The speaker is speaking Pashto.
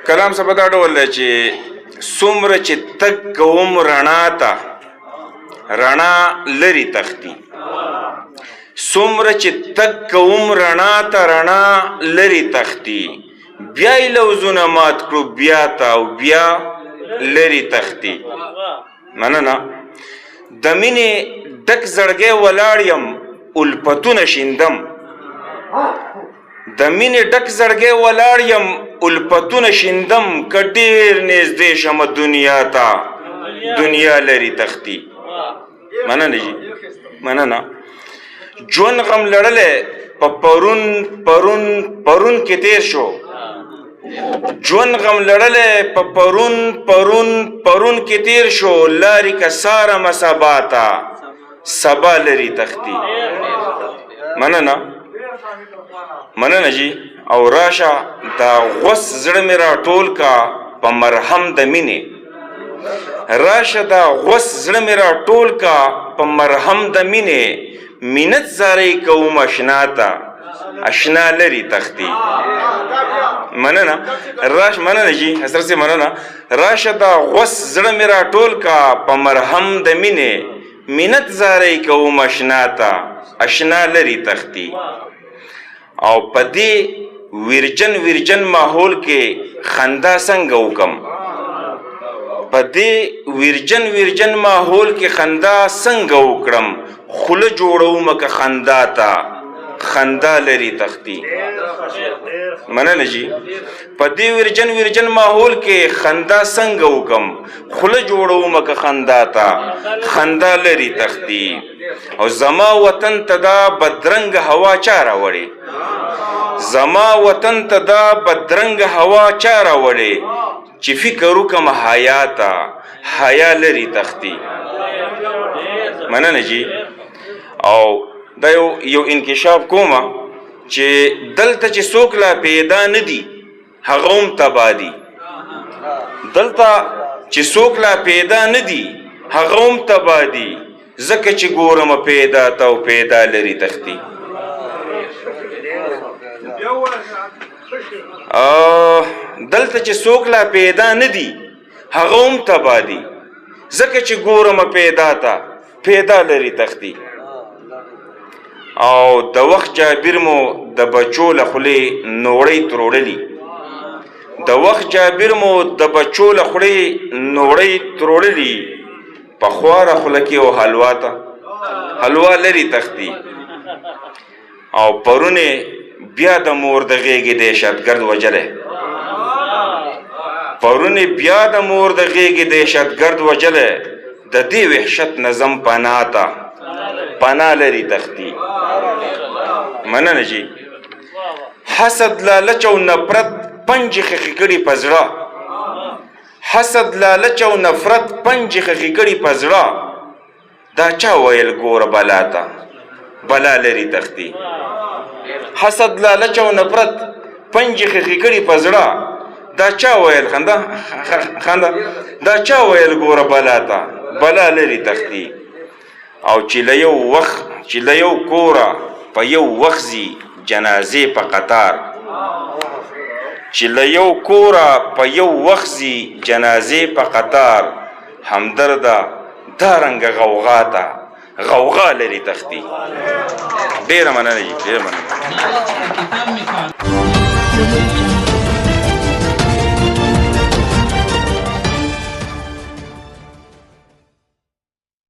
کلام څه په دا ډول دی چې څومره چې تګ کوم رڼا ته، رڼا لري تختی. څومره چې تګ کوم رڼا ته، رڼا لري تختی. بیا یې لوزونه مات کړو بیا ته او بیا لري تختی. مننه. د مینې ډک زړګی ولاړ یم، الفتونه شیندم. د مینې ډک زړګی ولاړ یم، الفتونه شیندم. که ډېر نږدې شمه دنیا ته، دنیا لري تختی. مننه جی، مننه. ژوند غم لړلی په پرون پرون پرون کې تیر شو. ژوند غم لړلی په پرون پرون پرون کې تیر شو. لارې که سارمه سبا ته، سبا لري تختی. مننه، مننه جی. او راشه دا غوس زړه مې راټول کا په مرهم د مینې. راشه دا غوس زړه مې راټول کا په مرهم د مینې. مینت زارۍ کوم اشنا ته، اشنا لري تختی. مننه. راش، مننه جی، حضرت سے مننه. راشه دا غوس زړه مې راټول کا په مرهم د مینې. مینت زارۍ کوم اشنا ته، اشنا لري تختی. او په دې ویرجن ویرجن ماحول کې خندا څنګه وکم؟ په دې ویرجن ویرجن ماحول کې خندا څنګه وکړم؟ خوله جوړوم که خندا ته، خندا لري تختی. مننه جی. په دې ویرجن ویرجن ماحول کې خندا څنګه وکم؟ خوله جوړوم که خندا ته، خندا لري تختی. او زما وطن ته دا بدرنګ هوا چا راوړې؟ زما وطن ته دا بدرنګ هوا چا راوړې؟ چې فکر وکم حیا ته، حیا لري تختی. مننه جی. او دا یو انکشاف کومه چې دلته چې څوک لا پیدا نه دي، هغه هم تباه دي. دلته چې څوک لا پیدا نه دي، هغه هم تباه دي، ځکه چې ګورم پیدا ته او پیدا لري تختی. دلته چې څوک لا پیدا نه دي، هغه هم تباه دي، ځکه چې ګورم پیدا ته، پیدا لري تختی. او د وخت جابر مو د بچو له خولې نوړۍ تروړلي. د وخت جابر مو د بچو له خولې نوړۍ تروړلي. په خواره خوله کې او حلوا ته، حلوا لري تختی. او پرونه بیا د مور د غېږې دهشتګرد وژلی. پرونه بیا د مور د غېږې دهشتګرد وژلی. د دې وحشت نظم پناه ته، پناه لري تختی. مننه جی. حسد، لالچ او نفرت پنجې خښې کړي په زړه. حسد، لالچ او نفرت پنجې خښې کړي په زړه. دا چا ویل ګوره بلا ته، بلا لري تختی. حسد، لالچ او نفرت پنجې خښې کړي په زړه. دا چا ویل، خندا خندا، دا چا ویل ګوره بلا ته، بلا لري تختی. او چې له یو وخت، چې له یو کوره په یو وخت ځي جنازې په قطار، چې له یو کوره په یو وخت ځي جنازې په قطار، همدرده دا رنګه غوغا ته، غوغا لري تختی. ډېره مننه جی، ډېره مننه. کتاب می کار.